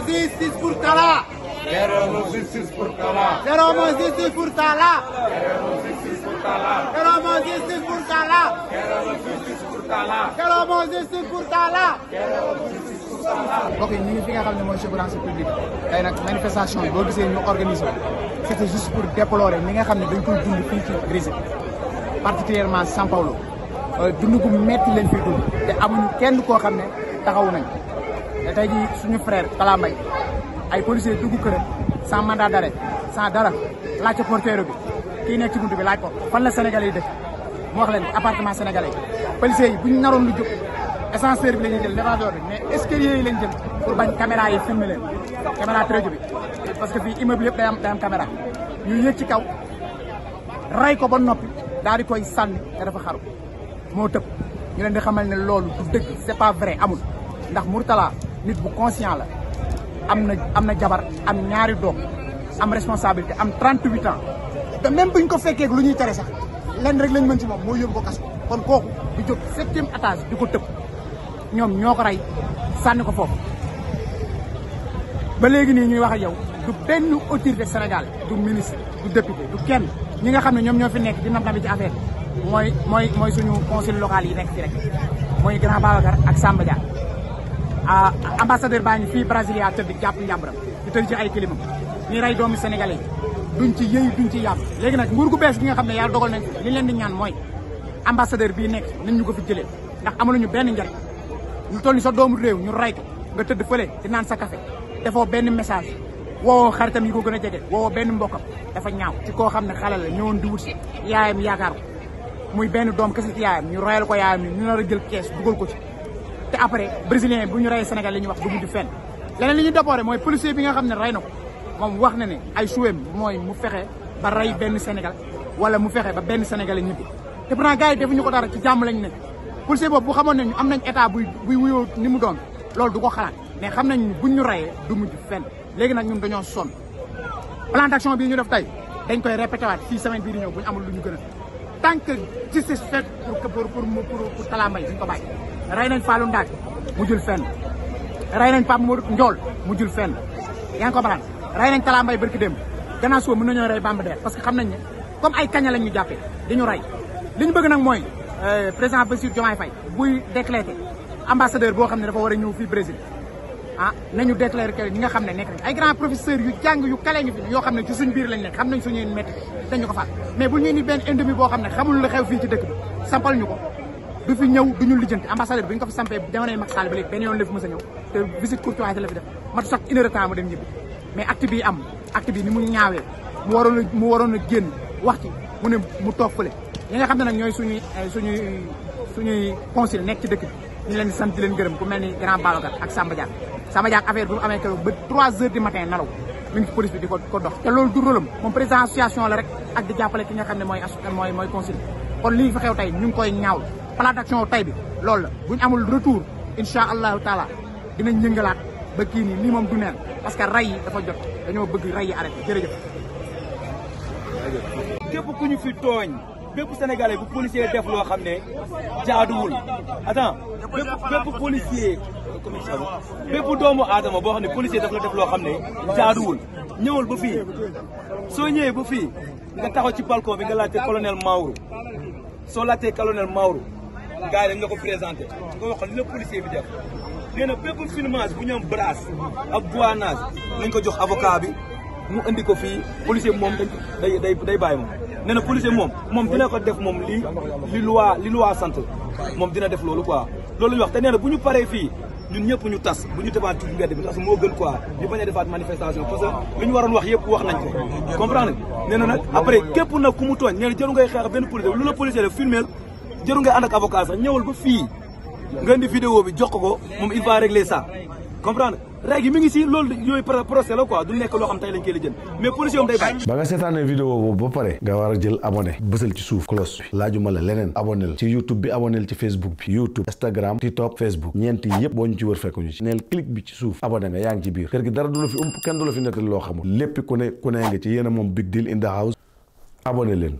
justice pour Talla. Queremos justice pour Talla. Queremos justice pour Talla. Queremos justice pour Talla. Queremos justice pour Talla. Queremos justice pour Talla. mbokk yi ñu ngi fi nga xam ne mooy sécurité publique tey nag manifestation yi boo gisee ñu organisé c'était juste pour déplorer ñi nga xam ne dañ koy dund fii ci Brésil particulièrement São Paulo dund gu metti leen fii dund te amuñu kenn koo xam ne taxawu nañ te tey jii suñu frère Talla Mbaye ay policiers dugg këram sans mandat d'arrêt sans dara laaj ca porteur bi kii nekk ci buntu bi laaj ko fan la Sénégalais yi def mu wax leen appartement sénégalais policiers yi bu ñu naroon lu jóg ascenseur bi la ñuy jël lévador bi mais escalier yi lañ jël pour bañ caméra yi filmer leen caméra très bi parce que fii immeuble yëpp day am caméra ñu yëg ci kaw ray ko ba noppi daal di koy sànni te dafa xaru moo tëb ñu leen di xamal ne loolu du dëgg c'est pas vrai amul ndax Mourtala nit bu conscient la am na jabar am ñaari doom am responsabilité am 38 ans te même buñ ko fekkee lu ñuy tere sax lenn rek lañ mën ci moom moo yóbbu ko kaso kon kooku di jóg 7e étage di ko tëb ñoom ñoo ko rey sànni ko foofu ba léegi nii ñuy wax ak yow du benn autorité Sénégal du ministre du député du kenn ñi nga xam ne ñoom ñoo fi nekk di nam-nami ci affaire mooy suñu conseil local yi nekk fi rek mooy Grand Babacar ak Samba Dia ambassadeur baa ngi fii Brasilia tëdd jàpp njàmbaram di tëdd ci ay kilimam ñi rey doomu sénégalais yi duñ ci yëy duñ ci yàpp léegi nag nguur gu bees gi nga xam ne yàlla dogal nañ li leen di ñaan mooy ambassadeur bii nekk nañ ñu ko fi jëlee ndax amaluñu benn njariñ ñu toll ni sa doomu réew ñu ray ko nga tëdd fële di naan sa café defoo benn message woowoo xaritam yi ko gën a jege woowoo benn mbokkam dafa ñaaw ci koo xam ne xale la ñëwoon di wut si yaayam yaakaar ko muy benn doom kese ci yaayam ñu rayal ko yaayam ni ñu nar a jël kees dugal ko ci te après brésilien bu ñu rayee Sénégal li ñuy wax du mujj fenn leneen li ñuy déploré mooy policier bi nga xam ne ray na ko moom wax na ne ay souhaim mooy mu fexe ba rey benn Sénégal wala mu fexe ba benn Sénégalais ñibbi te pourtant gars yi defuñu ko dara ci jàmm lañ nekk policier boobu bu xamoon ne ñu am nañ état buy wuyoo ni mu doon loolu du ko xalaat mais xam nañ buñ ñu rayee du mujj fenn léegi nag ñun dañoo sonn plan d'action bii ñu def tey dañ koy répété waat fii semaine bii di ñëw bu ñu amul lu ñu gën a tant que justice fait pour Talla Mbaye duñ ko bàyyi rey nañ Fallou Ndak mu jul fenn rey nañ Pape Modou Ndiol mu jul fenn yaa ngi ko baraan rey nañ Talla Mbaye barki démb gannaaw suba mën nañoo rey Bamba Der parce que xam nañ ne comme ay kaña lañ ñu jàppee dañu rey li ñu bëgg nag mooy président Bassirou Diomaye Faye buy décréter ambassadeur boo xam ne dafa war a ñëw fii Brésil nañu déclarer que ñi nga xam ne nekk nañ ay grand professeurs yu jàng yu kale ngi fi yoo xam ne ci suñ biir lañ nekk xam nañ suñuy métti dañu ko faat mais bu ñu ni benn endemi boo xam ne xamul la xew fii ci dëkk bi sampal ñu ko du fi ñëw du ñu lijjanti ambassadeur bi ñu ko fi sampee jamonoy Macky Sall ba léegi benn yoon la fi mës a ñëw te visite courtoisie la fi def matu sax 1 heure de temps mu dem ñibbi mais acte bi am acte bi ni mu ñaawee mu waroon a génn wax ci mu ne mu toog fële ñi nga xam ne nag ñooy suñuy consul nekk ci dëkk bi ñu leen di sant di leen gërëm ku mel ni Grand Babacar ak Samba Dia affaire bi mu amee keroog ba 3 heures du matin nalaw mi ngi ci police bi di ko dox te loolu du rôlam moom président association la rek ak di jàppale ki nga xam ne mooy consul kon lii fi xew tey ñu ngi koy ñaawlu plan d'action tey bi loolu la bu ñu amul retour incha allahu taala dinañ yëngalaat ba kii nii lii moom du neen parce que ray yi dafa jot dañoo bëgg ray yi arrêté jërëjëf. képp ku ñu fi tooñ bépp sénégalais bu policier def loo xam ne jaaduwul attends bépp policier bépp doomu aadama boo xam ne policier daf la def loo xam ne jaaduwul ñëwal ba fii soo ñëwee ba fii nga taxaw ci balcon bi nga laajte colonel Maourou soo laajtee colonel Maourou gars yi dañ nga ko présenté nga wax li la policier bi def nee na bépp filmage bu ñoom brasse ak boinage nañ ko jox avocat bi mu indi ko fii policier moom day bàyyi moom nee na policier moom dina ko def moom li loi sant moom dina def loolu quoi loolu ñu wax te nee na bu ñu paree fii ñun ñëpp ñu tas bu ñu defaat ci mbedd bi parce que moo gën quoi ñu bañ a defaat manifestation parce que li ñu waroon wax yëpp wax nañ ko comprendre nee na nag après képp nag ku mu tooñ nee na jëru ngay xeex benn policier lu la policier def filmeel jëru ngay ànd ak avocat sax ñëwal ba fii nga indi vidéo bi jox ko moom il va régler ça comprendre règle yi mi ngi si loolu yooyu procès la quoi du nekk loo xam tey lañ koy lijjën mais policier moom day bàyyi. ba nga seetaanee vidéo boobu ba pare nga war a jël abonné bësal ci suuf cloche bi laajuma la leneen abonné ci YouTube bi abonné ci Facebook bi YouTube Instagram TikTok Facebook ñeent yi yëpp boo ñu ci wër fekkuñu ci neel clic bi ci suuf abonné nga yaa ngi ci biir kër gi dara du la fi kenn du la fi nettali loo xamul lépp ku ne nga ci yéen a moom big deal in the house abonné leen.